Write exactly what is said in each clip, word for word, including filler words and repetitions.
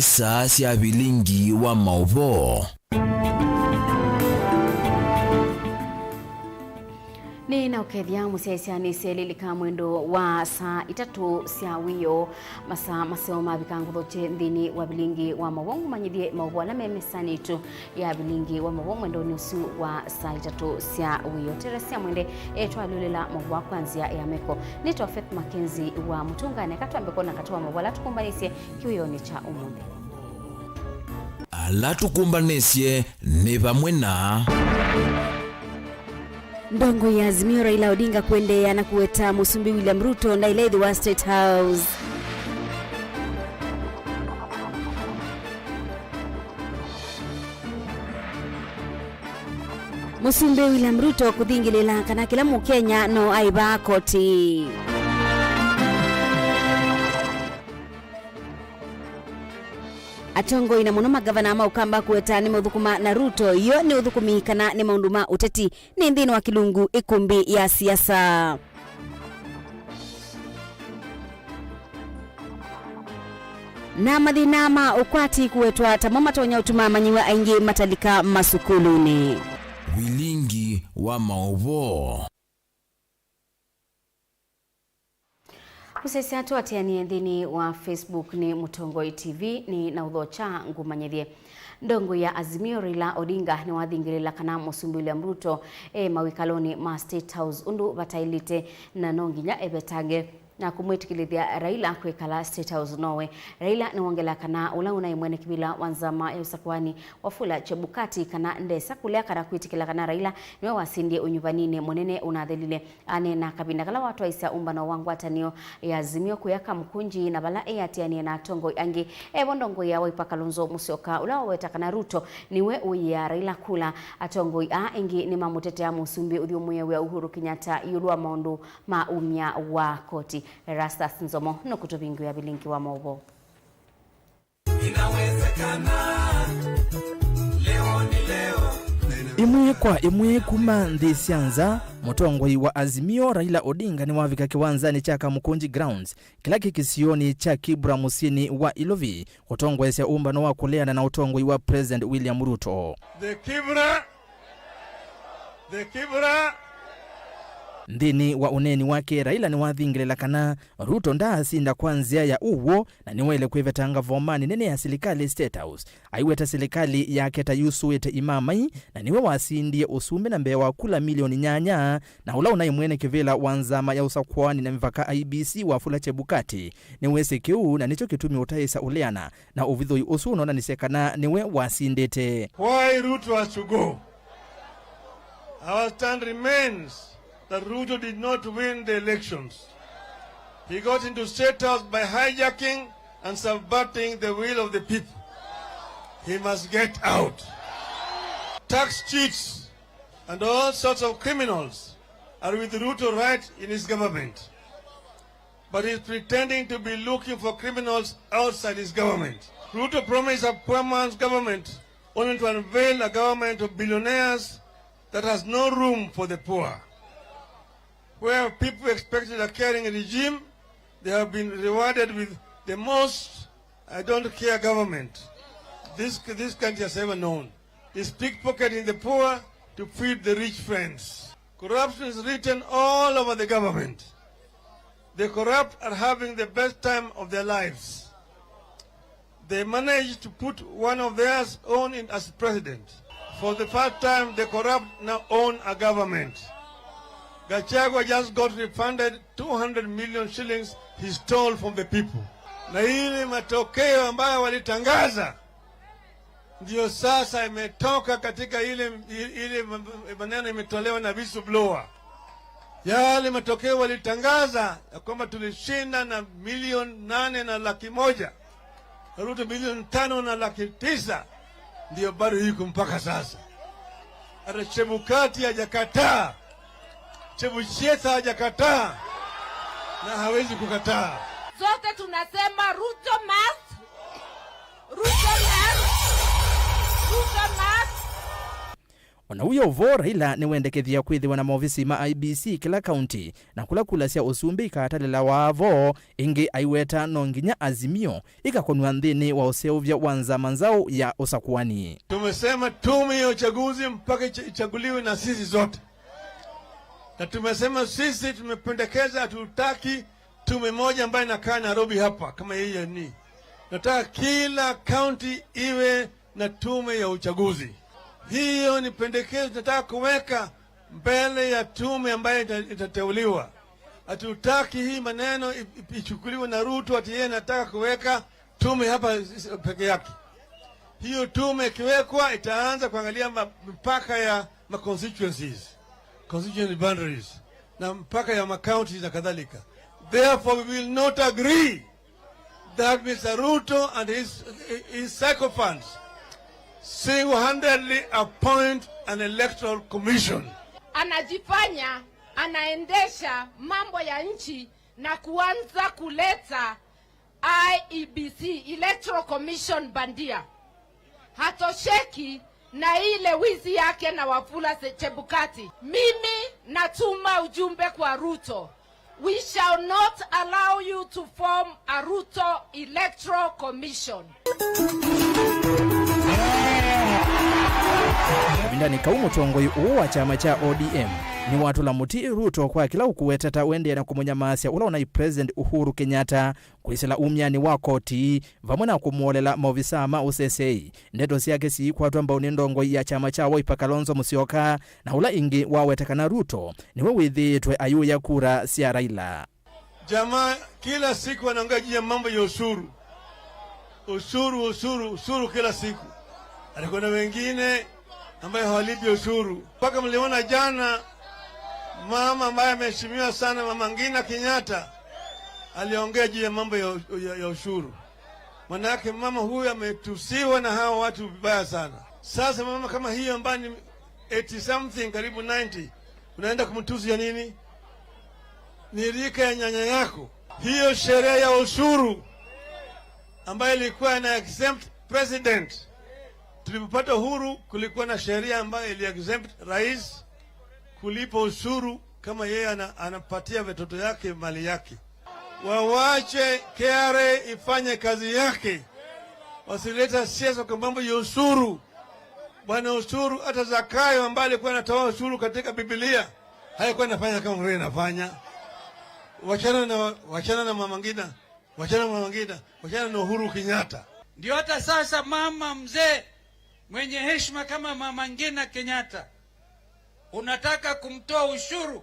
Saa sya vilingi wa maũvoo. Nĩ na ũkethya mũsyaĩĩsya nĩ syelilika mwendo wa saa itatũ sya wĩoo, masaa maseo mavika ngũthokye nthĩnĩ wa vilingi wa maũvoo, ngũmanyĩthye maũvoo ala me mesanĩ yitũ ya vilingi wa maũvoo mwendonĩ ũsu wa saa itatũ sya wĩoo. Teresia Mwende etwalyũlĩla maũvoo kwa nzĩa ya meko. Nĩtawa Faith Mackenzie wa Mũtũngane. Eka twambe kwona katĩ wa maũvoo ala tũkũmbanĩsye kĩwĩonĩ kya ũmũnthĩ. Ala tũkũmbanĩsye nĩ vamwe na. Ndongoi ya Azimio Raila Odinga kũendeea na kũweta Mũsumbĩ William Ruto ndaĩle ĩthĩwa State House. Mũsumbĩ William Ruto kũthingĩlĩla kana kĩla Mũkenya no aĩvaa koti. Atongoi na mũno magavana ma Ũkamba kũweta nĩmaũthũkũma na Ruto, yo nĩ ũthũkũmi kana nĩ maũndũ ma ũteti, nĩ nthĩnĩ wa kĩlungu ĩkũmbĩ ya siasa. Na mathĩna ma ũkwati kũwetwa tamo matonya ũtuma amanyĩw'a aingĩ matalika masukulunĩ. Vilingi wa maũvoo. Mũsyaĩĩsya tũatĩanĩe nthĩnĩ wa Facebook nĩ Mũtongoi T V, nĩ na ũthokya ngũmanyĩthye. Ndongoi ya Azimio Raila Odinga nĩwathingĩlĩla kana Mũsumbĩ William Ruto e mawĩkalonĩ ma State House ũndũ vataĩlĩte, na no nginya evetange na kũmwĩtĩkĩlĩthya Raila kwĩkala State House nowe. Raila nĩwongelaa kana ũla ũnaĩ mwene kĩvĩla wa nzama ya ũsakũani Wafula Chebukati kana ndesa kũlea kana kwĩtĩkĩla kana Raila nĩwe wasindie ũnyuvaninĩ mũnene ũnathelile. Aneena kavinda kala watwaisya ũmbano wa ngwatanĩo ya Azimio kũya Kamukunji na vala eatĩanie na atongoi angĩ, evo ndongoi ya Wiper Kalonzo Musyoka, ũla waweta kana Ruto nĩwe ũiaa Raila kula. Atongoi aa ĩngĩ nĩmamũtetea mũsumbĩ ũthyũmũĩe wĩa Uhuru Kenyatta ĩũlũ wa maũndũ ma umya wa koti. Erastus Nzomo nũkũtũvingũĩa vilingi wa maũvoo. Inawezekana. Leo ni leo. Ĩmwe kwa ĩmwe kuma nthĩ sya nza, mũtongoi wa Azimio Raila Odinga nĩwavika kĩwanzanĩ kya Kamukunji Grounds, kĩla kĩ kĩsionĩ kya Kibra mũsyĩnĩ wa Ilovi, kũtongoesya ũmbano wa kũleana na ũtongoi wa President William Ruto. The Kibra The Kibra. Nthĩnĩ wa ũneeni wake, Raila nĩwathingĩlĩla kana Ruto ndaasinda kwa nzĩa ya ũw'o na nĩwaĩle kwĩvetanga vomanĩ nene ya silikalĩ, State House. Aiweta silikalĩ yake ta yusũĩte imamai, na nĩwe wasindie ũsumbĩ na mbee wa kula milioni nyanya, na ũla ũnaĩ mwene kĩvĩla wa nzama ya ũsakũani na mĩvaka, I E B C, Wafula Chebukati nĩwĩsĩ kĩu, na nĩkyo kĩtumi ũtaĩsa ũleana na ũvithũi ũsu ũnonanisye kana nĩwe wasindĩte. Why Ruto has to go? Our stand remains that Ruto did not win the elections. He got into State House by hijacking and subverting the will of the people. He must get out. Tax cheats and all sorts of criminals are with Ruto right in his government. But he's pretending to be looking for criminals outside his government. Ruto promised a poor man's government, only to unveil a government of billionaires that has no room for the poor. Where people expected a caring regime, they have been rewarded with the most "I don't care" government this, this country has ever known. Is pickpocketing the poor to feed the rich friends. Corruption is written all over the government. The corrupt are having the best time of their lives. They managed to put one of theirs own in as president. For the first time, the corrupt now own a government. Gachagua just got refunded two hundred million shillings he stole from the people. Na ile matokeo ambayo walitangaza ndio sasa imetoka katika ile, ile maneno imetolewa na whistleblower. Yale matokeo walitangaza ya kwamba tulishinda na milioni nane na laki moja, Ruto milioni tano na laki tisa, ndio bado iko mpaka sasa. Hata Chebukati hajakataa, Chebuchesa hajakataa, na hawezi kukataa. Sote tunasema Ruto must, Ruto must, Ruto must. O na wĩ o vo, Raila nĩwendekethya kwĩthĩwa na maovisi ma I E B C kĩla kaunti, na kũla kula sya ũsumbĩ ikatalĩlawa vo, ĩngĩ aiweta no nginya Azimio ikakonw'a nthĩnĩ wa ũseũvya wa nzama nzaũ ya ũsakũani. Tumesema tume ya uchaguzi mpaka icha-, ichaguliwe na sisi zote. Na tumesema sisi tumependekeza, hatutaki tume moja ambayo inakaa Nairobi hapa kama hii ya ni. Nataka kila kaunti iwe na tume ya uchaguzi. Hiyo ni pendekezo tunataka kuweka mbele ya tume ambayo ita-, itateuliwa. Hatutaki hii maneno i-, i-, ichukuliwe na Ruto ati yeye anataka kuweka tume hapa s-, s-, peke yake. Hiyo tume ikiwekwa itaanza kuangalia ma-, mipaka ya ma constituencies, constituency boundaries, na mpaka ya ma counties na kadhalika. Therefore, we will not agree that Mister Ruto and his, his sycophants single-handedly appoint an electoral commission. Anajifanya anaendesha mambo ya nchi na kuanza kuleta I E B C, Electoral Commission, bandia. Hatosheki na ile wizi yake na Wafula Se-, Chebukati. Mimi natuma ujumbe kwa Ruto. We shall not allow you to form a Ruto Electoral Commission. Kavindanĩ kau, mũtongoi ũũ wa kyama kya O D M nĩwatũla mũtĩ Ruto kwa kĩla ũkũweta ta ũendee na kũmũnyamaasya ũla ũnaĩ President Uhuru Kenyatta kwĩsĩla umyanĩ wa koti, vamwe na kũmũolela maovisaa ma ũseseei. Ndeto syake siikwatwa mbau nĩ ndongoi ya kyama kya Wiper Kalonzo Musyoka, na ũla ĩngĩ waweta kana Ruto nĩwe wĩthĩĩtwe ayũya kura sya Raila. Jamaa kila siku anaongea juu ya mambo ya ushuru. Ushuru, ushuru, ushuru kila siku. Alikuwa na wengine ambaye hawalipi ushuru. Mpaka mliona jana mama ambaye ameheshimiwa sana, Mama Ngina Kenyatta, aliongea juu ya mambo ya, ya, ya ushuru. Manake mama huyu ametusiwa na hawa watu vibaya sana. Sasa mama kama hiyo ambaye ni eighty something, karibu ninety, unaenda kumtusi ya nini? Ni rika ya nyanya yako. Hiyo sheria ya ushuru ambayo ilikuwa ina exempt president. Tulipopata uhuru, kulikuwa na sheria ambayo ili exempt rais kulipa ushuru kama yeye ana-, anapatia watoto yake mali yake. Wawache K R A ifanye kazi yake. Wasileta siasa kwa mambo ya ushuru. Bwana ushuru, hata Zakayo ambaye alikuwa anatoa ushuru katika Biblia, haikuwa anafanya kama vile inafanya. Wachana na, wachana na Mama Ngina, wachana na Mama Ngina, wachana na Uhuru Kenyatta. Ndio hata sasa mama mzee mwenye heshima kama Mama Ngina Kenyatta, unataka kumtoa ushuru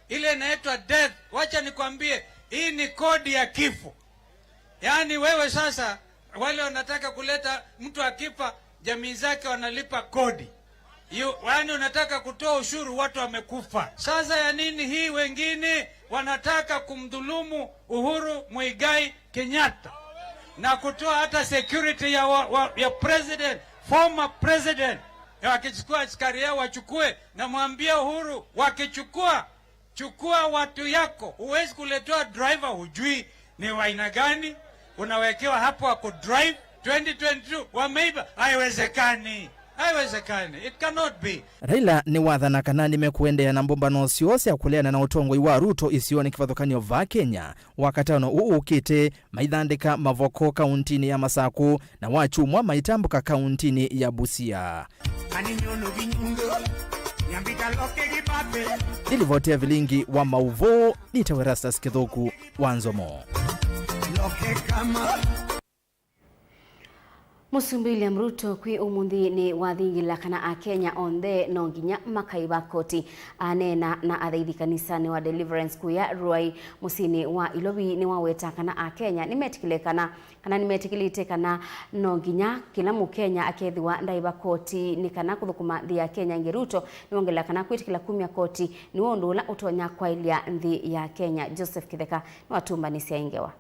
ile inaitwa death. Wacha nikwambie, hii ni kodi ya kifo. Yaani wewe sasa, wale wanataka kuleta mtu akifa, jamii zake wanalipa kodi. Yu-, yaani unataka kutoa ushuru, watu wamekufa. Sasa ya nini hii? Wengine wanataka kumdhulumu Uhuru Muigai Kenyatta na kutoa hata security ya, wa, wa, ya president, former president. Ya wakichukua askari yao wachukue, na mwambie Uhuru, wakichukua, chukua watu yako. Huwezi kuletewa driver hujui ni wa aina gani, unawekewa hapo ako drive. Twenty twenty-two wameiba. Haiwezekani. Haiwezekani. It cannot be. Raila nĩwathana kana nĩmekũendeea na mbũmbano syoo sya kũleana na ũtongoi wa Ruto isionĩ kĩvathũkany'o vaa Kenya, Wakatano ũũ ũkĩte, maithandĩka Mavoko kauntinĩ ya Masakũ, na Wakyumwa maitambũka kauntinĩ ya Busia. Nĩ livoti ya vilingi wa maũvoo, nĩtawa Erastus Kĩthũku wa Nzomo. Mũsumbĩ William Ruto kwĩ ũmũnthĩ nĩwathingĩla kana Akenya onthe no nginya makaĩva koti. Aneena na athaithi kanisanĩ wa Deliverance kũya Ruai mũsyĩnĩ wa Ilovi nĩwaweta kana Akenya nĩmetĩkĩle kana, kana nĩmetĩkĩlĩte kana no nginya kĩla Mũkenya akethĩwa ndaĩva koti nĩ kana kũthũkũma nthĩ ya Kenya. Ĩngĩ Ruto nĩwongela kana kwĩtĩkĩla kumya koti nĩw'o ũndũ ũla ũtonya kwaĩlya nthĩ ya Kenya. Joseph Kĩtheka nĩwatũmbanĩsya ĩ ngewa.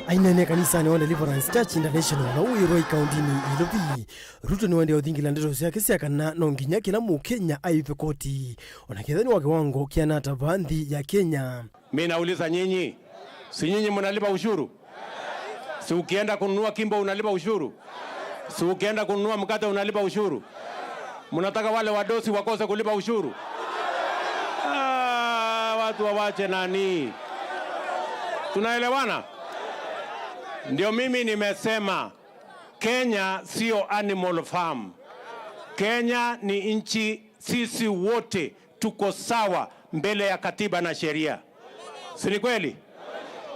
Aineenea kanisanĩ wa Deliverance Church International na ũĩ Ruai kauntinĩ Ilovi, Ruto nĩwaendee ũthingĩla ndeto syake sya kana no nginya kĩla Mũkenya aĩve koti, ona kethwa nĩ wa kĩwango kĩana ata vaa nthĩ ya Kenya. Mi nauliza nyinyi, si nyinyi mnalipa ushuru? Si ukienda kununua kimbo unalipa ushuru? Si ukienda kununua mkate unalipa ushuru? Mnataka wale wadosi wakose kulipa ushuru? Ah, watu wawache nani? Tunaelewana? Ndio mimi nimesema Kenya sio animal farm. Kenya ni nchi, sisi wote tuko sawa mbele ya katiba na sheria. Si ni kweli?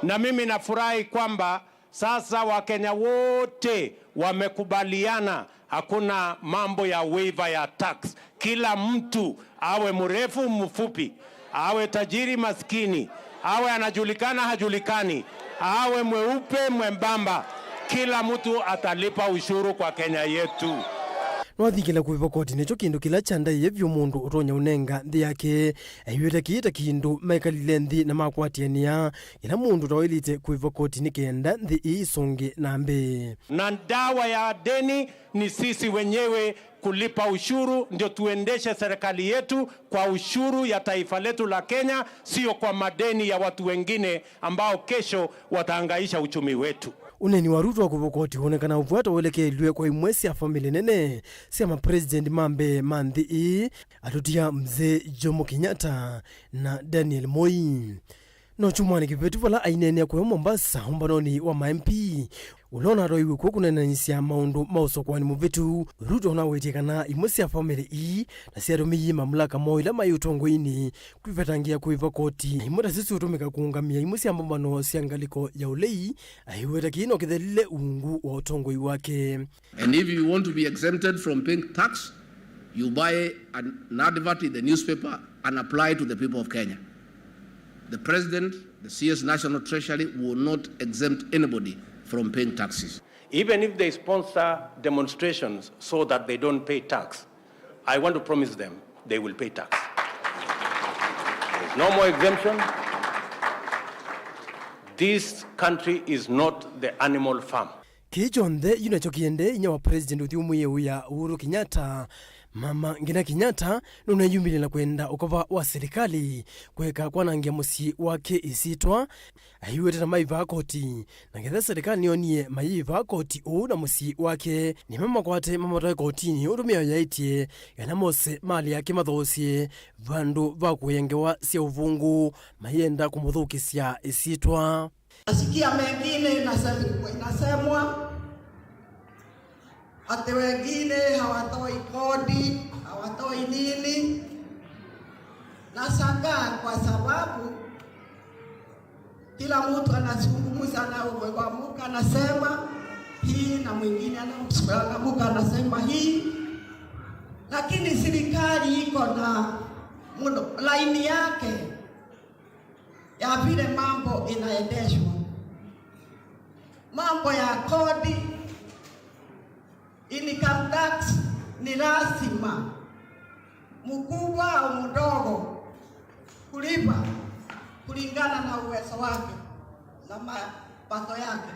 Na mimi nafurahi kwamba sasa Wakenya wote wamekubaliana, hakuna mambo ya waiver ya tax. Kila mtu, awe mrefu mfupi, awe tajiri maskini, awe anajulikana hajulikani, awe mweupe mwembamba, kila mtu atalipa ushuru kwa Kenya yetu. Nĩwathingĩle kũĩva koti nĩkyo kĩndũ kĩla kyandaĩe vyũ mũndũ ũtonya ũnenga nthĩ yake. Aiw'ĩte kĩĩ ta kĩndũ mekalile nthĩ na makwatĩanĩa. Kĩla mũndũ tawaĩlĩte kũĩva koti nĩ kenda nthĩ ĩĩ ĩsonge na mbee. Na dawa ya deni ni sisi wenyewe kulipa ushuru, ndio tuendeshe serikali yetu kwa ushuru ya taifa letu la Kenya, sio kwa madeni ya watu wengine ambao kesho watahangaisha uchumi wetu. Ũneeni wa Ruto wa kũĩva koti wonekana ũvwata ũelekeelw'e kwa imwe sya famĩlĩ nene sya mapresident ma mbee ma nthĩ ĩĩ, atũtia Mzee Jomo Kenyatta na Daniel Moi. No kyumwanĩ kĩvĩtu vala aineenea kũya Mombasa ũmbanonĩ wa ma M P, ũla ũnatwaiwe kw'o kũneenanyĩsya maũndũ ma ũsakũani mũvĩtu, Ruto ũnawetie kana imwe sya famĩlĩ ii na syatũmĩie mamlaka moo ila maĩ ũtongoinĩ kwĩvetangĩa kũĩva koti, na imwe tasyo siũtũmĩka kũũngamĩa imwe sya mbambano sya ngalĩko ya ũlei, aiweta kĩĩ no kĩthelile ungu wa ũtongoi wake. And if you want to be exempted from paying tax, you buy an, an advert in the newspaper and apply to the people of Kenya. The president, the C S National Treasury will not exempt anybody from paying taxes. Even if they sponsor demonstrations so that they don't pay tax, I want to promise them they will pay tax. There's no more exemption. This country is not the animal farm. Kĩĩ kyonthe yu nakyo kĩendee inya wa President ũthyũmũĩe wĩa Uhuru Kenyatta. Mama Ngina Kenyatta nũneyumĩlye na kwenda ũkova wa silikalĩ kũeka kwanangĩa mũsyĩ wake ĩsyĩtwa. Aiw'ĩte na maivaa koti, na ketha silikalĩ nĩyonie mayĩvaa koti ũu na mũsyĩ wake, nĩmamakwate mamatwae kotinĩ ũndũ mĩao yaĩtye, kana mose malĩ yake mathoosye vandũ va kũĩa ngewa sya ũvũngũ mayenda kũmũthũkĩsya ĩsyĩtwa. Nasikia mengine inasem-, inasemwa ati wengine hawatoi kodi, hawatoi nini. Nashangaa kwa sababu kila mtu anazungumza na umeamuka anasema hii na mwingine anaamuka anasema hii, lakini serikali iko na mno-, laini yake ya vile mambo inaendeshwa. Mambo ya kodi, income tax ni lazima mkubwa au mdogo kulipa kulingana na uwezo wake na mapato yake.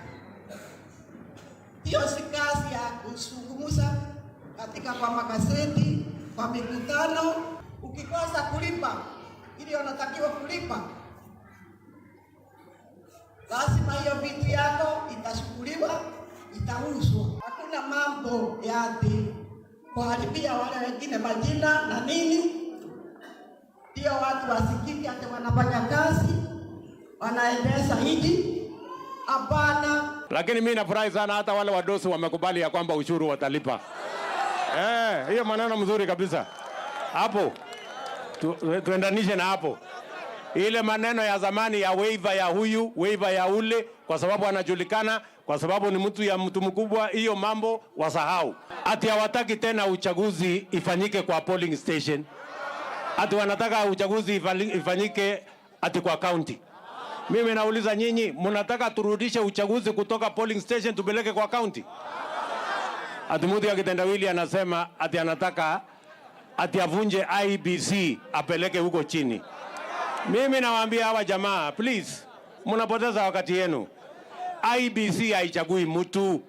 Hiyo si kazi ya kuzungumza katika kwa magazeti, kwa mikutano. Ukikosa kulipa ile unatakiwa kulipa, lazima hiyo vitu yako itachukuliwa, itauzwa. Hakuna mambo ya ati kuharibia wale wengine majina na nini. Ndio watu wasikike ati wanafanya kazi, wanaendesha nchi. Hapana. Lakini mimi nafurahi sana hata wale wadosi wamekubali ya kwamba ushuru watalipa. Eh, hiyo maneno mzuri kabisa. Hapo. Tu-, tuendanishe na hapo. Ile maneno ya zamani ya waiver ya huyu, waiver ya ule, kwa sababu anajulikana, kwa sababu ni mtu ya mtu mkubwa, hiyo mambo wasahau. Ati hawataki tena uchaguzi ifanyike kwa polling station. Ati wanataka uchaguzi ifali-, ifanyike ati kwa county. Mimi nauliza nyinyi, mnataka turudishe uchaguzi kutoka polling station tupeleke kwa county? Ati mtu ya kitendawili anasema ati anataka ati avunje I E B C apeleke huko chini. Mimi nawaambia hawa jamaa, please, mnapoteza wakati yenu. I E B C haichagui mtu.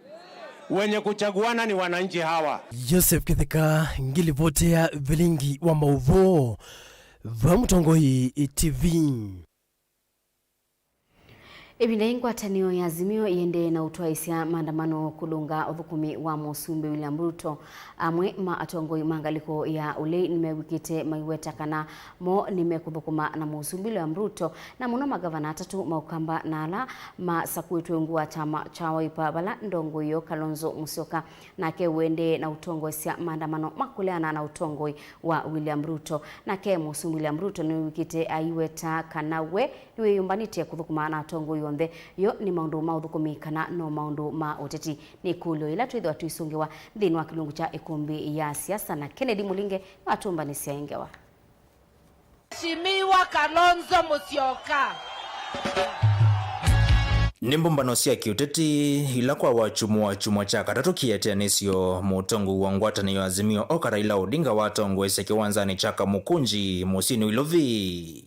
Wenye kuchaguana ni wananchi hawa. Joseph Kitheka, ngilipoti ya Vilingi wa Mauvoo, va Mũtongoi T V. Ĩvinda yĩĩ ngwatanĩo ya Azimio yĩendee na ũtwaĩsya maandamano kũlũnga ũthũkũmi wa Mũsumbĩ William Ruto. Amwe ma atongoi ma ngalĩko ya ũlei nĩmew'ĩkĩte maiweta kana mo nĩmekũthũkũma na Mũsumbĩ William Ruto, na mũno magavana atatũ ma Ũkamba na ala masakũĩtwe ungu wa kyama kya Wiper, vala ndongoi yoo Kalonzo Musyoka nake ũendee na ũtongoesya maandamano ma kũleana na ũtongoi wa William Ruto. Nake Mũsumbĩ William Ruto nĩwĩw'ĩkĩte aiweta kana we nĩwĩyũmbanĩtye kũthũkũma na atongoi onthe. Yo nĩ maũndũ ma ũthũkũmi kana no maũndũ ma ũteti? Nĩ ĩkũlyo yĩla twĩthĩwa tũisũngĩwa nthĩnĩ wa kĩlungu kya ĩkũmbĩ ya siasa, na Kennedy Mũlinge nĩwatũmbanĩsya ĩ ngewa. Mheshimiwa Kalonzo Musyoka. Nĩ mbũmbano sya kĩũteti ila kwa wakyumwa wa kyumwa kya katatũ kĩeteanĩsyo, mũtongoi wa ngwatanĩo ya Azimio Oka Raila Odinga watongoesya kĩwanzanĩ kya Kamukunji mũsyĩnĩ wa Ilovi.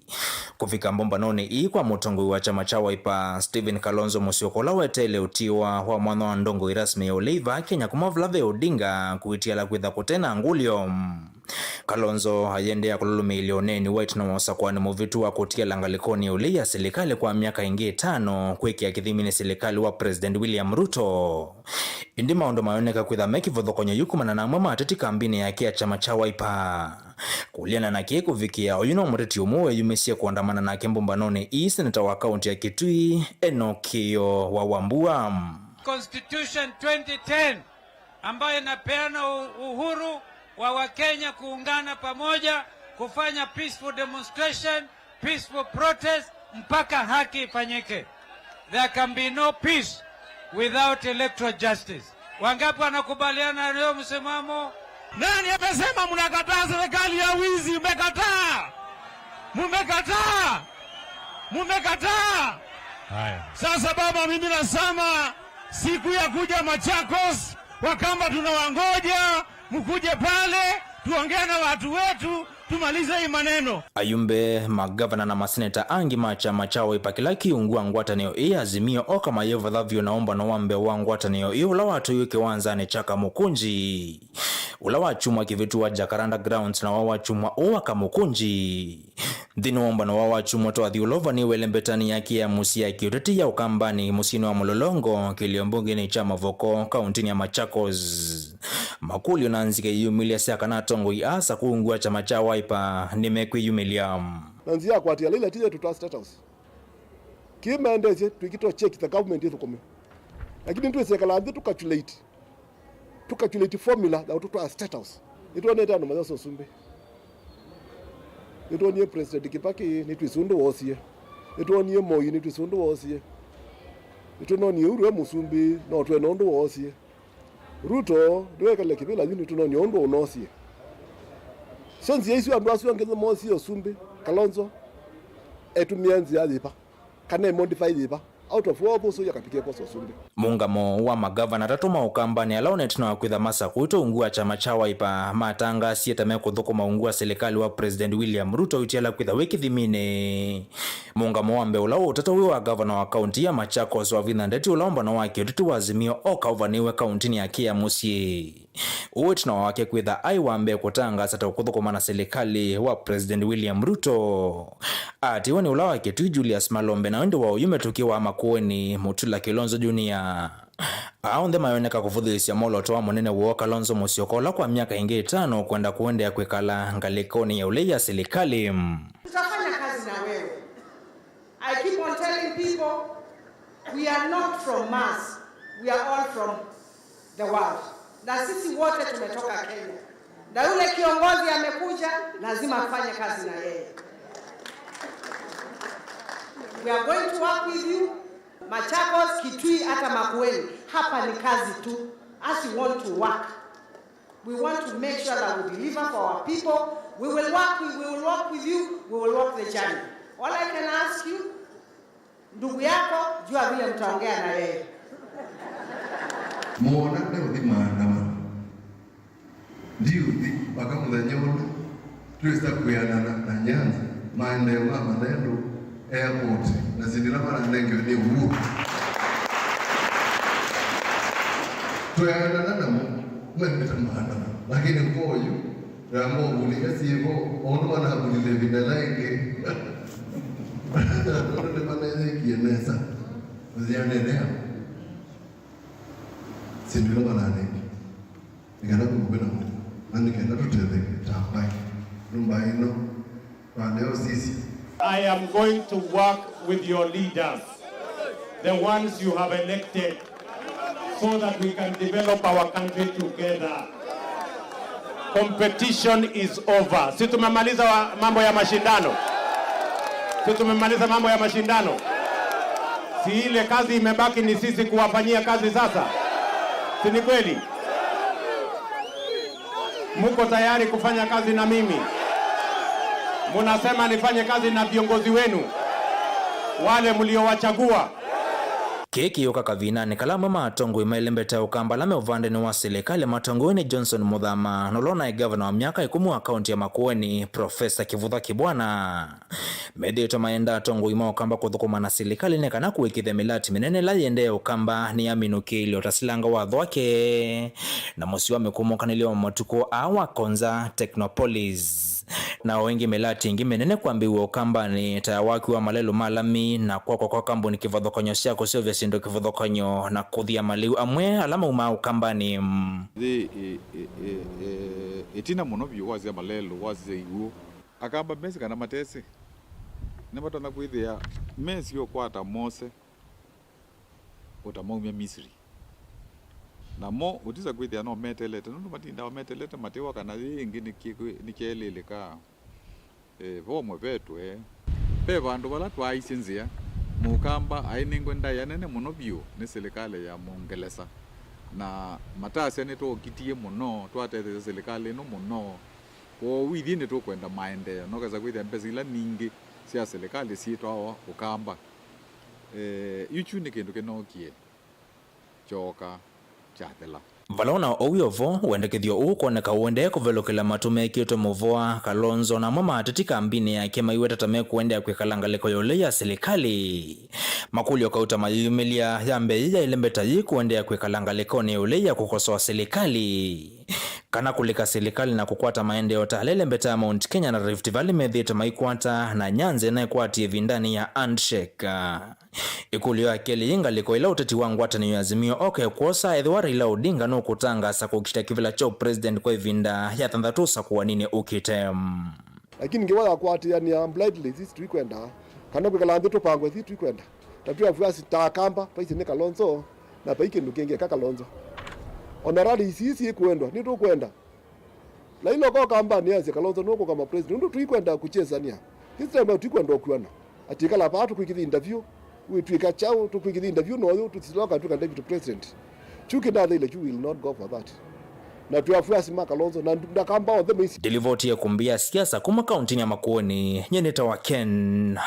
Kũvika mbũmbanonĩ ii kwa mũtongoi wa kyama kya Wiper, Stephen Kalonzo Musyoka, ũla weteele ũtiĩwa wa mwanya wa ndongoi rasmi ya ũlei vaa Kenya kuma vala ve Odinga, kũitiala kwĩtha kũte na ngũlyo. Kalonzo ayĩendeea kũlũlũmĩĩlya ũneeni wa ĩtina wa ũsakũani mũvĩtu wa kũtiala ngalĩkonĩ ya ũlei ya silikalĩ kwa myaka ĩngĩ ĩtano, kwĩkĩa kĩthiminĩ silikalĩ wa President William Ruto. Ĩndĩ maũndũ mayoneka kwĩtha me kĩvathũkany'o yu kumana na amwe ma ateti kambinĩ yake ya kyama kya Wiper. Kũleana na kĩĩ kũvikĩa oyu no mũteti ũmwe weyumisye kũandamana nake mbũmbanonĩ ii, seneta wa kaunti ya Kitui, Enock Kĩĩo wa Wambua. Constitution twenty ten ambayo inapeana u-, uhuru wa Wakenya kuungana pamoja kufanya peaceful demonstration, peaceful protest mpaka haki ifanyike. There can be no peace without electoral justice. Wangapi wanakubaliana na hiyo msimamo? Nani amesema mnakataa serikali ya wizi? Mmekataa! Mmekataa! Mmekataa! Haya. Sasa baba, mimi nasema siku ya kuja Machakos, Wakamba tunawangoja, mkuje pale, tuongee na watu wetu, tumalize hii maneno. Ayumbe, magavana na maseneta angĩ ma kyama kya Wiper kĩla kĩungu wa ngwatanĩo ĩĩ Azimio Oka mayĩvatha vyũ na ũmbano wa mbee wa ngwatanĩo ĩĩ ũla watũiwe kĩwanzanĩ kya Kamukunji, ũla wakyumwa kĩvĩtu wa Jacaranda Grounds na wa wakyumwa ũũ wa Kamukunji. Nthĩnĩ wa ũmbano wa wakyumwa twathi ũla ũvanĩĩwe ĩlembetanĩ ya kĩamũsi ya kĩũteti ya Ũkambanĩ mũsyĩnĩ wa Mũlolongo, kĩlio mbungenĩ kya Mavoko, kauntinĩ ya Machakos. Makũlyo na nzika iyumĩlya sya kana atongoi aa sakũungu wa kyama kya Wiper nĩmekwĩyumĩlya. Na nzĩa ya kũatĩĩa Raila ti yetu twa State House. Kĩĩ maendesye, twĩkĩtwe check the government ĩthũkũme. Lakini twĩsĩ ĩkala nthĩ tũcalculate. Tũcalculate formula ya ũtũtwaa State House. Nĩtwonete andũ mayosa ũsumbĩ. Nĩtwonie President Kibaki, nĩtwĩsĩ ũndũ woosie. Nĩtwonie Moi, nĩtwĩsĩ ũndũ woosie. Nĩtũnonie Uhuru e mũsumbĩ, no twene ũndũ woosie. Ruto ndwekale kĩvĩla yu, nĩtũnonie ũndũ ũnoosie. Syo nzĩa isu andũ asu angĩ moosie ũsumbĩ, Kalonzo etũmĩa nzĩa yĩva? Kana e modify yĩva? Out of all those, ũyũ akapikie post ũsumbĩ. Mũngamo wa magavana atatũ ma Ũkambanĩ ala ũnetino wa kwĩtha masakũĩtwe ungu wa kyama kya Wiper matangaasie ta mekũthũkũma ungu wa silikalĩ wa President William Ruto ũitiala kwĩtha wĩ kĩthiminĩ. Mũngamo wa mbee ũla ũũtata wĩ wa gavana wa kaunti ya Machakos, Wavinya Ndeti, ũla ũmbano wa kĩũteti wa Azimio Oka ũvanĩĩwe kauntinĩ yake ya mũsyĩ. Ũũ ĩtina wake kwĩtha aĩ wa mbee kũtangaasa ta ũkũthũkũma na silikalĩ wa President William Ruto. Aatĩĩwe nĩ ũla wa Kitui Julius Malombe na ĩndĩ wa ũyu mĩtũkĩ wa Makueni Mutula Kilonzo Junior. Aa onthe mayoneka kũvũthĩĩsya mwolooto wa mũnene woo Kalonzo Musyoka ũla kwa myaka ĩngĩ ĩtano kwenda kũendeea kwĩkala ngalĩkonĩ ya ũlei ya silikalĩ. Tutafanya kazi na wewe. I keep on telling people, we are not from Mars, we are all from the world. Na sisi wote tumetoka Kenya. Na yule kiongozi amekuja, lazima tufanye kazi na yeye. We are going to work with you, Machakos, Kitui, hata Makueni. Hapa ni kazi tu. As you want to work. We want to make sure that we deliver for our people. We will work with, we will work with you. We will walk the journey. All I can ask you, ndugu yako, jua vile mtaongea na yeye. Muona nĩ ũthi maandamano. Ndiũthi mpaka mũthenya ũla twĩsa kwĩanana na Nyanza maendeeo ma mathendũ, airport, na syĩndũ ila maranengewe nĩ Uhuru. Tweanana namo, mekĩte maandamano. Lakini kwa ũyu, ngamba ũvulike syĩvo, o ũndũ manavulile ĩvinda ĩla ĩngĩ. Tondũ nĩmaneyĩkie nesa. Nzĩa nene ya syĩndũ ila mananenge, nĩ kana kũkũkwe na mũndũ, na nĩ kenda tũtetheke ta mbaĩ. Nũmba ĩno, kwa leo sisi. I am going to work with your leaders, the ones you have elected, so that we can develop our country together. Competition is over. Si tumemaliza wa-, mambo ya mashindano? Si tumemaliza mambo ya mashindano? Si ile kazi imebaki ni sisi kuwafanyia kazi sasa? Si ni kweli? Muko tayari kufanya kazi na mimi? Munasema nifanye kazi na viongozi wenu, wale mliowachagua? Kĩĩ kĩyũka kavindanĩ kala amwe ma atongoi mailembeta ũkamba ala me ũvandenĩ wa silikalĩ matongoew'e nĩ Johnson Mũthama, na ũla ũnaĩ ngavana wa myaka ĩkũmi wa kaunti ya Makueni, Profesa Kĩvũtha Kĩbwana. Methĩĩtwe maenda atongoi ma ũkamba kũthũkũma na silikalĩ nĩ kana kũĩkĩĩthya mĩlati mĩnene ĩla yĩendee ũkamba nĩyaminũkĩĩilye o ta silanga wa thwake na mũsyĩ wa mĩkũmũkanĩlyo wa matukũ aa wa Konza Technopolis. Na o ĩngĩ, mĩlati ĩngĩ mĩnene kwambĩĩw'a ũkambanĩ, ta ya waki wa malelũ ma lami na kwakwa kwa kambuni kĩvathũkany'o sya kũseũvya syĩndũ kĩvathũkany'o na kũthia malĩu amwe ala maumaa ũkambanĩ. Nthĩ ĩ, ĩ, ĩ, ĩ, ĩtina mũno vyũ wasya malelũ, wasya iw'ũ. Akamba mesĩ kana matesĩ, nĩmatonya kwĩthĩa mesĩ ũkwata mose ũtamaumya Misiri. Namo ũtisa kwĩthĩa no meteelete, nũndũ matindaa meteelete matĩwa kana yĩĩ ĩngĩ nĩkĩ-, nĩkyeelĩlĩka, e, vomwe vetwe. Ve vandũ vala twaaisye nzĩa, Mũkamba ainengwe ndaĩa nene mũno vyũ nĩ silikalĩ ya Mũngelesa, na matasya nĩtwookitie mũno, twatetheesya silikalĩ ĩno mũno. Kwoou ithyĩ nĩtũkwenda maendeeo, na ũkesa kwĩthĩa mbesa ila ningĩ sya silikalĩ syĩtwawa Ũkamba. Eh, yu kyu nĩ kĩndũ kĩnookie, kyooka, kyathela. Vala ũna ũw'o vo, wendekethyo ũũ ũkwoneka ũendee kũvelũkĩla matũ mekĩtwe mũvoa, Kalonzo na amwe ma ateti kambinĩ yake maiweta ta mekũendeea kwĩkala ngalĩko ya ũlei ya silikalĩ. Makũlyo kauta mayĩyumĩlya, ya mbee yĩ yaĩle mbeta yĩĩ kũendeea kwĩkala ngalĩkonĩ ya ũlei ya kũkosoa silikalĩ, kana kũlika silikalĩ na kũkwata maendeeo ta ala ĩle mbeta ya Mount Kenya na Rift Valley methĩĩtwe maikwata, na nyanza ĩna ĩkwatie ĩvindanĩ ya handshake. Ĩkũlyo ya kelĩ yĩ ngalĩko ĩla ũteti wa ngwatanĩo ya Azimio ũkekwosa ethĩwa Raila Odinga nũkũtangaasa kũkita kĩvĩla kya ũpresident kwa ĩvinda ya thanthatũ ũsakũaninĩ ũkĩte. Lakini ngewa ya kũatĩanĩa blindly, sisi tũikwenda, kana kwĩkala nthĩ tũpangwe, sisi tũikwenda. Na twĩ afuasi ta Akamba, twaisye nĩ Kalonzo, na vai kĩndũ kĩngĩ eka Kalonzo. O na rally ici ciĩkwendwa, nĩtũkwenda. Laila oka Ũkambanĩ asye Kalonzo nũkũkama president, nũndũ tũikwenda kũkyĩsania. This time out tũikwenda ũkw'ana. Atĩ ĩkala vaa tũkwĩkĩthya interview, wĩtw'ĩka kyaũ, tũkwĩkĩthya interview na ũyũ, tũsila ũkatw'ĩka deputy president. Kyu kĩnathĩile kyu, will not go for that. Na twĩ afuasi ma Kalonzo, na ndu-, na Akamba onthe maisi. Ndĩlivotie kumbi ya siasa kuma kauntinĩ ya Makueni, nyie nĩtawa Ken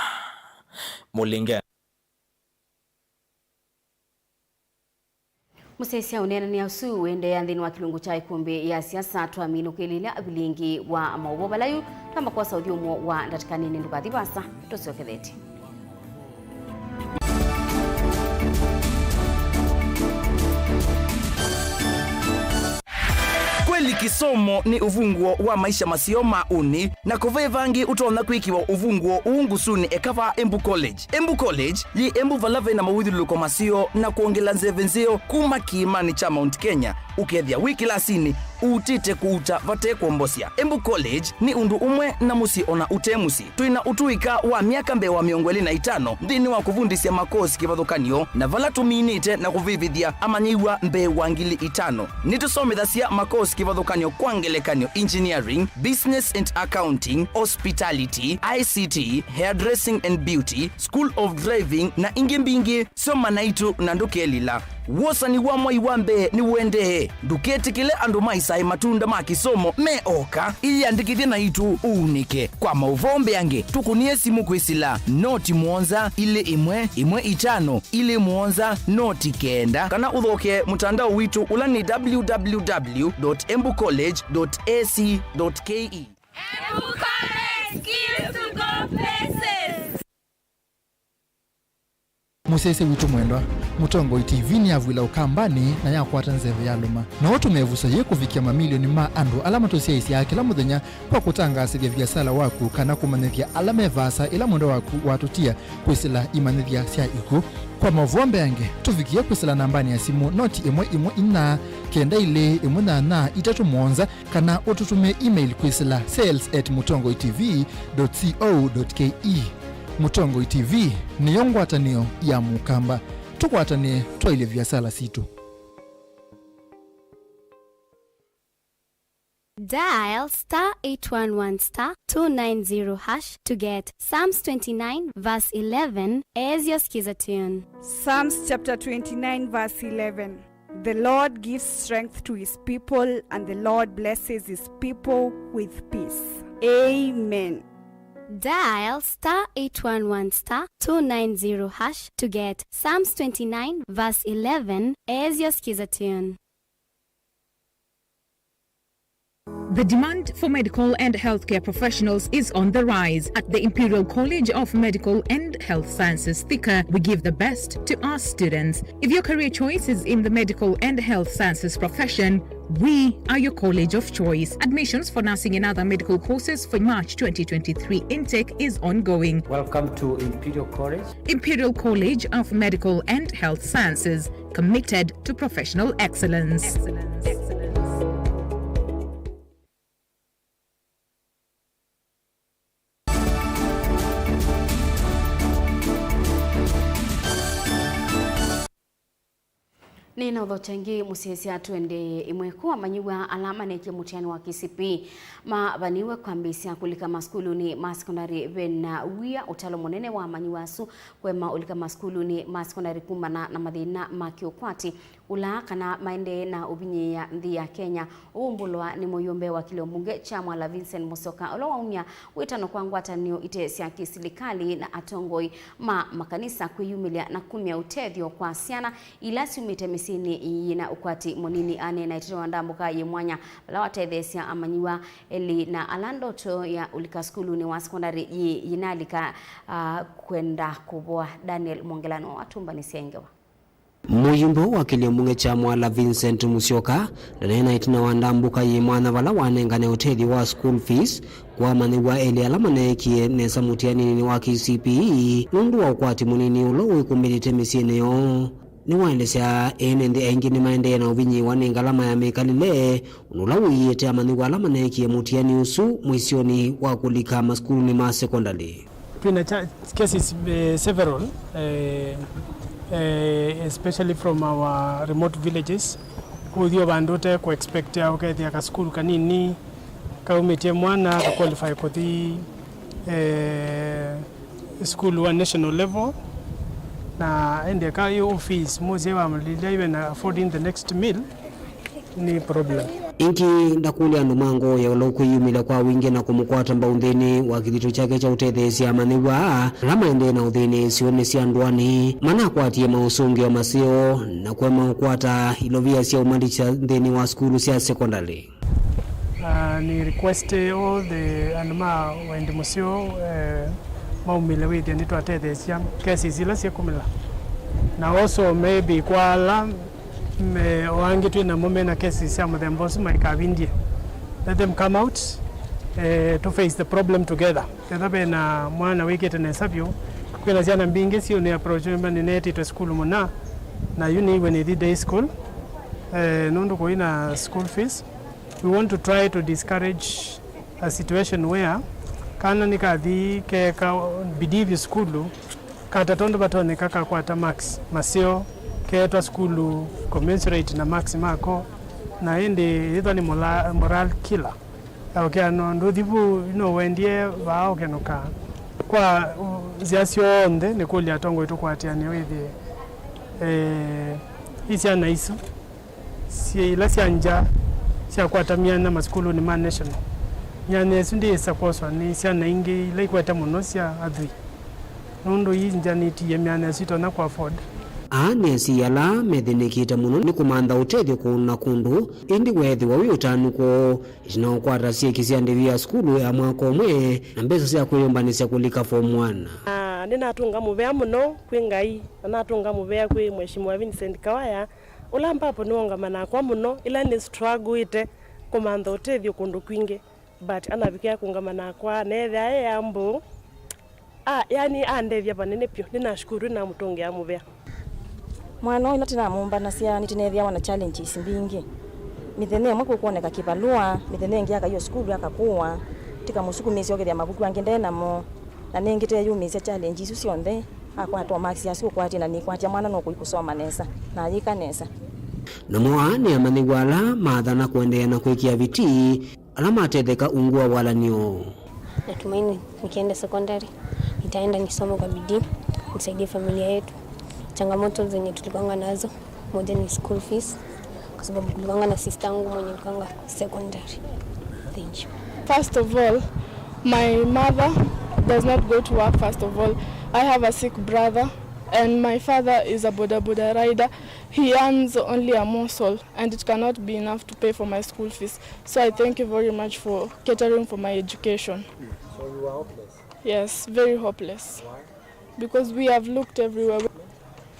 Mũlinge. Mũsyaĩĩsya ũneenany'a ũsu ũendeea nthĩnĩ wa kĩlungu kya ĩkũmbĩ ya siasa twaminũkĩlĩlya vilingi wa maũvoo vala yu twamba kwosa ũthyũmũo wa ndatĩka nini. Ndũkathi vaasa, tũsyokethetye. Kweli kisomo nĩ ufunguo wa maisha maseo ma ũnĩ, na kũve vangĩ ũtonya kwĩkĩwa ufunguo ũũ ngusunĩ eka vaa Embu College. Embu College yĩ Embu vala vena mawĩthyũlũlũko maseo na kwongela nzeve nzeo kuma kĩĩmanĩ kya Mount Kenya. Ũkethĩa wĩ kĩlasinĩ, ũutĩte kũuta vate kwombosya. Embu College nĩ ũndũ ũmwe na mũsyĩ ona ũte mũsyĩ. Twĩ na ũtũĩka wa myaka mbee wa mĩongo ĩlĩ na itano nthĩnĩ wa kũvundĩsya makosi kĩvathũkany'o, na vala tũminĩte na kũvĩvĩthya amanyĩw'a mbee wa ngili itano. Nĩtũsomethasya makosi kĩvathũkany'o, kwa ngelekany'o, engineering, business and accounting, hospitality, I C T, hairdressing and beauty, school of driving, na ingĩ mbingĩ. Soma naitũ na ndũkelila. Wosani wa mwai wa mbee nĩũendee. Ndũketĩkĩle andũ maisae matunda ma kĩsomo me oka. Ĩyĩandĩkĩthye naitũ ũunĩke. Kwa maũvoo mbeange, tũkũnĩe simũ kwĩsĩla noti mũonza ilĩ ĩmwe ĩmwe itano ilĩ mũonza noti kenda, kana ũthokee mũtandao witũ ũla nĩ w w w dot embu college dot a c dot k e. Embu College, skills to go places. Mũsyaĩĩsya witũ mwendwa, Mũtongoi T V nĩyavw'ĩla Ũkambanĩ na yakwata nzeve ya lũma. No ũtũme ĩvuso yĩĩ kũvikĩa mamilioni ma andũ ala matũsyaĩĩsyaa kĩla mũthenya kwa kũtangaasĩthya viasala waku kana kũmanyĩthya ala me vaasa ĩla mwendwa waku watũtia kwĩsĩla imanyĩthya sya ikw'ũ. Kwa maũvoo mbeange, tũvikĩe kwĩsĩla nambanĩ ya simũ noti ĩmwe ĩmwe inya kenda ilĩ ĩmwe nyanya itatũ mũonza, kana ũtũtũmĩe email kwĩsĩla sales at mũtongoi T V dot co dot K E. Mũtongoi T V nĩyo ngwatanĩo ya Mũkamba. Tũkwatanĩe twaĩlye viasala sitũ. Dial star eight one one star two nine zero hash to get Psalms twenty-nine verse eleven as your skiza tune. Psalms chapter twenty-nine verse eleven. The Lord gives strength to his people, and the Lord blesses his people with peace. Amen. Dial star eight one one star two nine zero hash to get Psalms twenty-nine verse eleven as your skiza tune. The demand for medical and healthcare professionals is on the rise. At the Imperial College of Medical and Health Sciences, Thika, we give the best to our students. If your career choice is in the medical and health sciences profession, we are your college of choice. Admissions for nursing and other medical courses for March twenty twenty-three intake is ongoing. Welcome to Imperial College. Imperial College of Medical and Health Sciences, committed to professional excellence. Nĩnaũthokya ĩngĩ mũsyaĩĩsya, tũendee ĩmwe kũ. Amanyĩw'a ala maneekie mũtiani wa K C P E mavanĩĩwe kwambĩĩsya kũlika masukulunĩ ma sekondalĩ. Ve na wia ũtalo mũnene wa amanyĩw'a asu kũema ũlika masukulunĩ ma sekondalĩ kumana na mathĩna ma kĩũkwati ũla kana maendee na ũvinyĩĩa nthĩ ya Kenya. Ũu ũmbũlwa nĩ mũyũmbe wa kĩlĩo mbunge kya Mwala Vincent Musyoka, ũla waumya wĩtano kwa ngwatanĩo ite sya kĩsilikalĩ na atongoi ma makanisa kwĩyumĩlya na kumya ũtethyo kwa syana ila syumĩte mĩsyĩnĩ yĩna ũkwati mũnini. Aneena ĩtina wa ndambũka yĩ mwanya vala watetheesya amanyĩw'a elĩ na ala ndoto ya ũlika sukulunĩ wa sekondalĩ yĩ yĩnalika, ah, kwenda kũvoa. Daniel Mwongela nĩwe watũmbanĩsya ĩ ngewa. Mũyumbe wa kĩlĩo mbunge kya Mwala Vincent Musyoka ndaneena ĩtina wa ndambũka yĩ mwanya vala wanengane ũtethyo wa school fees kwa amanyĩw'a elĩ ala maneekie nesa mũtianinĩ wa K C P E nũndũ wa ũkwati mũnini ũla wĩkumbĩlĩte mĩsyĩnĩ yoo. Nĩwaelesya ene nthĩ aingĩ nĩmaendee na ũvinyĩĩwa nĩ ngalama ya mĩkalĩle, ũndũ ũla ũiĩte amanyĩw'a ala maneekie mũtiani ũsu mũisyonĩ wa kũlika masukulunĩ ma sekondalĩ. Twĩna cha-, cases, eh, several, eh, eh, especially from our remote villages. Ũthi o vandũ ũte kũ expect ya ũkethĩa kasukulu kanini kaumĩtye mwana ka qualify kũthi, eh, sukulu wa national level, na ende ka yo fees mũsyai wa mũlilya iwe na affording the next meal. Nĩ problem. Ĩngĩ ndakũlya andũ ma ngoo ya ũla ũkwĩyumĩlya kwa wingĩ na kũmũkwata mbau nthĩnĩ wa kĩthito kyake kya ũtetheesya amanyĩw'a ala maendee na ũthĩnĩ isionĩ sya ndũanĩ, manakwatie maũsũngĩo maseo na kũema ũkwata ilovia sya ũmalisya nthĩnĩ wa sukulu sya sekondalĩ. Ah, nĩ request all the andũ ma wendi mũseo, eh, maumĩle wĩthĩa nĩtwatetheesya cases ila syĩkumĩla, na also maybe kwa ala me, o angĩ twĩ namo mena cases sya mũthemba ũsu maikavindie. Let them come out, eh, to face the problem together. Ketha ve na mwana wĩkĩte nesa vyũ, kwĩna syana mbingĩ siũnĩ approach mba nĩneetĩtwe sukulu mũna, na yu nĩiwe nĩthi day school, eh, nũndũ kũi na school fees. We want to try to discourage a situation where kana nĩkathi keeka bidii vyũ sukulu, kata tondũ vatonyeka kakwata marks maseo, keetwa sukulu commensurate na marks mako, na ĩndĩ yĩthwa nĩ mola-, moral killer. Ũkĩa no ndũthi vu, no wendie vaa ũkenũka. Kwa, uh, nzĩa syonthe nĩ kũlya atongoi tũkwatĩanĩe wĩthĩe, eh, ii syana isu syĩ ila sya ngya syakwata myanya masukulunĩ ma national. Myanya ĩsu ndĩĩsa kwoswa nĩ syana ingĩ ila ikwete mũno sya athwii, nũndũ ii ngya nĩtiie myanya ĩsu itonya kũ afford. Aa nĩ asyai ala methĩnĩkĩte mũno nĩ kũmantha ũtethyo kũndũ na kũndũ, ĩndĩ weethĩwa wĩ ũtanu kwoo, ĩtina wa kũkwata syĩki sya ndĩvi ya sukulu ya mwaka ũmwe na mbesa sya kwĩyũmbanĩsya kũlika form one. Na Nĩnatũnga mũvea mũno kwĩ Ngai, na natũnga mũvea kwĩ Mheshimiwa Vincent Kawaya, ũla ambapo nĩwaũngama nakwa mũno ĩla nĩstrugglĩte kũmantha ũtethyo kũndũ kwingĩ, but anavikĩa kũũngama nakwa, neethĩa e humble. Ah, yani andethya vanene vyũ. Nĩnashukuru, nĩnamũtũngĩa mũvea. Mwana ũyũ ĩla tũnamũmbanasya, nĩtũneethĩawa na challenges mbingĩ. Mĩthenya ĩmwe kũkwoneka kĩvalũa, mĩthenya ĩngĩ akaio sukulu akakũwa, tĩkamũsukumĩsya ũkethĩa mavuku angĩ nde namo, na nĩngĩ teyũmĩĩsya challenge isu syonthe, akwatwa marks asu ũkwatĩe na nĩkwatya mwana nũkũi kũsoma nesa, na ayĩka nesa. Namo aa nĩ amanyĩw'a ala maathana kũendeea na kwĩkĩa vitii ala matetheka ungu wa walan'yo. Natumaini nikienda sekondari, nitaenda nisome kwa bidii, nisaidie familia yetu. Changamoto zenye tulikuwanga nazo, moja ni school fees, kwa sababu kulikuwanga na sister yangu mwenye alikuwanga secondary. Thank you. First of all, my mother does not go to work, first of all. I have a sick brother, and my father is a boda boda rider. He earns only a morsel, and it cannot be enough to pay for my school fees. So I thank you very much for catering for my education. So you are hopeless? Yes, very hopeless. Why? Because we have looked everywhere.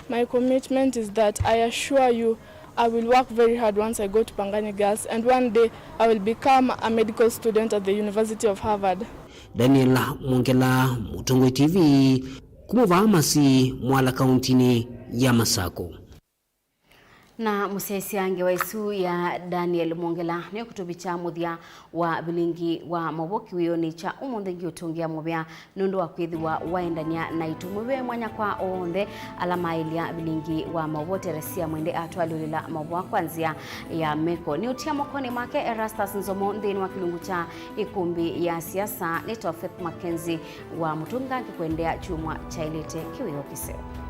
My commitment is that I assure you I will work very hard once I go to Pangani Girls, and one day I will become a medical student at the University of Harvard. Daniel Mwongela, Mũtongoi T V, kuma vaa Masii, Mwala, kauntinĩ ya Masakũ. Na mũsyaĩĩsya ngewa ĩsu ya Daniel Mwongela nĩkũtũvikya mũthya wa vilingi wa maũvoo kĩwĩonĩ kya ũmũnthĩ. Ngĩũtũngĩa mũvea nũndũ wa kwĩthĩwa waendany'a naitũ. Mũvea mwanya kwa onthe ala maĩlya vilingi wa maũvoo. Teresia Mwende atwalyũlĩla maũvoo kwa nzĩa ya meko. Nĩũtia mokonĩ make Erastus Nzomo nthĩnĩ wa kĩlungu kya ĩkũmbĩ ya siasa. Nĩtawa Faith Mackenzie wa Mũtũnga, ngĩkwendea kyumwa kyaĩlĩte kĩwĩoo kĩseo.